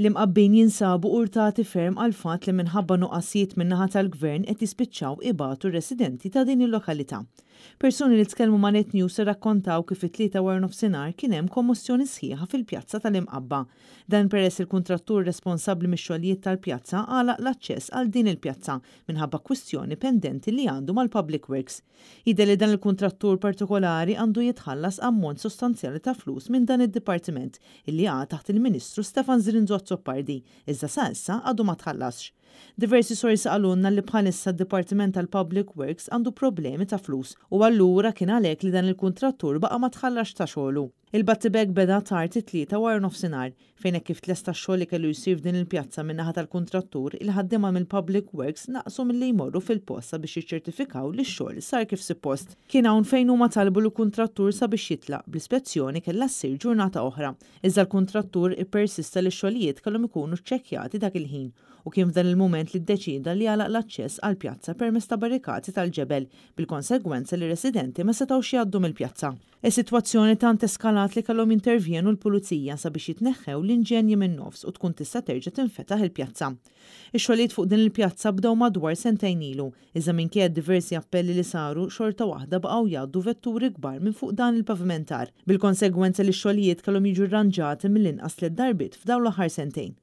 L-Imqabbin jinsabu urtati ferm għall-fatt li minħabba nuqqasijiet min-naħa tal-Gvern qed jispiċċaw ibatu r-residenti ta' din il-lokalità. Persuni li tkellmu ma' Net News irrakkontaw kif it-Tlieta waranofsinhar kien hemm kommossjoni sħiħa fil-pjazza tal-Imqabba. Dan peress il-kuntrattur responsabbli mix-xogħlijiet tal-pjazza għalaq l-aċċess għal din il-pjazza minħabba kwistjoni pendenti li għandu mal-Public Works. Jidher li dan il-kuntrattur partikolari għandu jitħallas ammont sostanzjali ta' flus minn dan id-dipartiment illi jaqa' taħt il-Ministru Stefan Zrinzo Azzopardi, iżda sa issa għadu ma tħallasx. Diversi sorsi qalulna li bħalissa d-Dipartiment tal-Public Works għandu problemi ta' flus u allura kien għalhekk li dan il-kuntrattur baqa' ma tħallasx ta' xogħlu. Il-battibekk beda tard it-Tlieta waranofsinhar, fejn hekk kif tlesta x-xogħol li kellu jsir f'din il-pjazza min-naħa tal-kuntrattur, il-ħaddiema mill-Public Works naqsu milli jmorru fil-post sabiex jiċċertifikaw li x-xogħol sar kif suppost. Kien hawn fejn huma talbu lill-kuntrattur sabiex jitlaq, bl-ispezzjoni kellha ssir ġurnata oħra. Iżda l-kuntrattur ippersista li x-xogħlijiet kellhom ikunu ċċekkjati dak il-ħin u kien f'dan il-mument li ddeċieda li jagħlaq l-aċċess għall-pjazza permezz ta' barrikati tal-ġebel, bil-konsegwenza li r-residenti ma setgħux jgħaddu mill-pjazza. Is-sitwazzjoni tant eskalat li kellhom jintervjenu l-Pulizija sabiex jitneħħew l-inġenji min-nofs u tkun tista' terġa' tinfetaħ il-pjazza. Ix-xogħlijiet fuq din il-pjazza bdew madwar sentejn ilu, iżda minkejja d-diversi appelli li saru xorta waħda baqgħu jgħaddu vetturi kbar minn fuq dan il-pavimentar, bil-konsegwenza li x-xogħlijiet kellhom jiġu rranġati mill-inqas tliet darbiet f'dawn l-aħħar sentejn.